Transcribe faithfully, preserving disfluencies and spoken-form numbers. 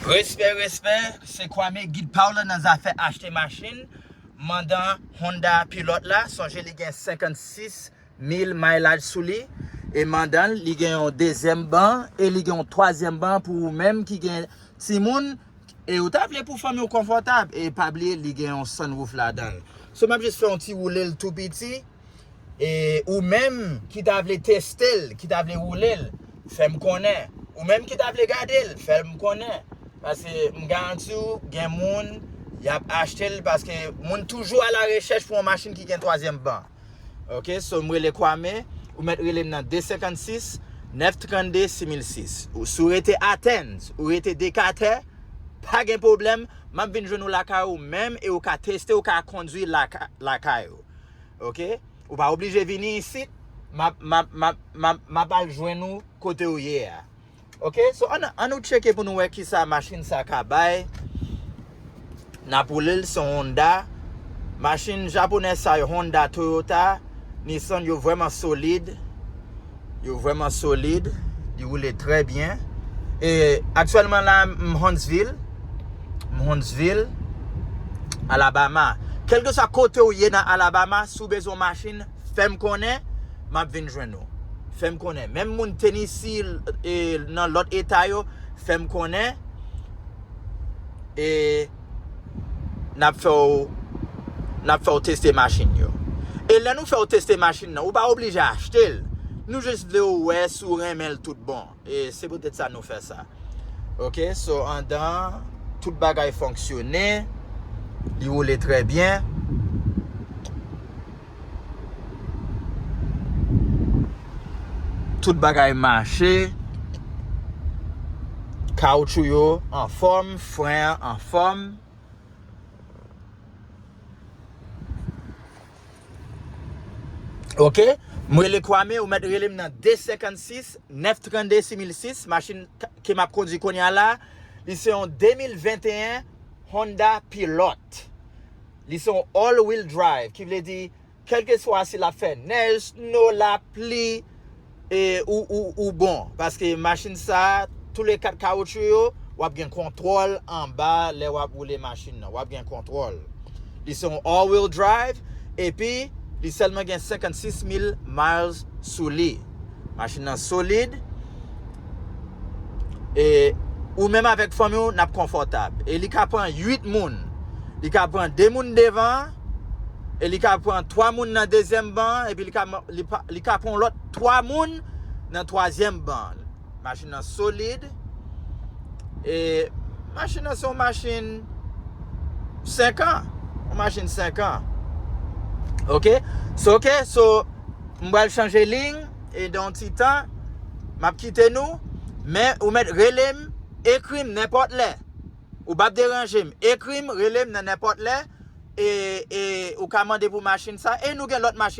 Respè, respè, se Kwame, gid pa w lan nan zafè achte machin. Mandan Honda Pilot la, sonje li gen senkannsis mil maylaj sou li. E mandan l, li gen yon dezyèm ban e li gen yon twazyèm ban pou ou menm ki gen timoun. E ou ta vle pou fanmi w konfòtab. E pa bliye, li gen yon sunroof ladan l. So, m ap jis fè yon ti woule l tou piti. E ou menm ki ta vle teste l, ki ta vle woule l, fè m konnen. Ou menm ki ta vle gade l, fè m konnen. Paske m garanti w, gen moun, y ap achte l, paske moun toujou a la rechèch pou yon machin ki gen twazyèm ban. Ok, so m rele Kwame, ou mèt rele m nan de senkannsis, nèf trannde, sis mil sis. Ou, si w rete Athens, ou rete Decatur, pa gen pwoblèm, m ap vin jwenn ou lakay ou menm e ou ka teste, ou ka kondwi laka-, lakay ou. Ok? Ou pa oblije vini isit, m ap, m ap, m ap, m ap, m ap al jwenn ou kote ou ye a. Ok? So, ann, ann nou tcheke pou nou wè kisa machin sa ka bay. N ap woule l, se yon Honda. Machin japonè sa yo, Honda, Toyota, Nissan, yo vrèman solid. Yo vrèman solid. Li woule trè byen. E aktyèlman la, m Huntsville. M Huntsville, Alabama. Kèlkeswa kote w ye nan Alabama, si w bezwen yon machin, fè m konnen, m ap vin jwenn ou. Fè m konnen. Menm moun Tennessee, e, nan lòt eta yo, fè m konnen. E n ap fè w, n ap fè w teste machin yo. E lè nou fè w teste machin nan, ou pa oblije achte l. Nou jis vle w wè si w renmen l tout bon. E se poutèt sa nou fè sa. Ok, so andan, tout bagay fonksyone. Li woule trè byen. Tout bagay mache. Kawoutchou yo anfòm, fren an anfòm. Ok? M rele Kwame, ou mèt rele m nan de senkannsis, nèf trannde, sis mil sis. Machin k-, ke m ap kondwi kounye a la, li se yon de mil venteyen Honda Pilot. Li se yon all wheel drive, ki vle di, kèlkeswa si l ap fè nèj, snow, lapli, e ou, ou, ou bon. Paske machin sa, tou le kat kawoutchou yo, w ap gen kontwòl anba lè w ap woule machin nan. W ap gen kontwòl. Li se yon all wheel drive, epi li sèlman gen senkannsis mil miles sou li. Machin nan solid. E ou menm avèk fanmi w, n ap konfòtab. E li ka pran uit moun. Li ka pran de moun devan, e li ka pran twa moun nan dezyèm ban, epi li ka, li pa, li ka pran lòt twa moun nan twazyèm ban. Machin nan solid. E machin nan se yon machin senk an. Yon machin senk an. Ok? So, ok, so, m pral chanje liy, e nan yon ti tan, m ap kite nou, men ou mèt rele m, ekri m nenpòt lè. Ou p ap deranje m. Ekri m, rele m nan nenpòt lè, e, e ou ka mande pou machin sa, e nou gen lòt machin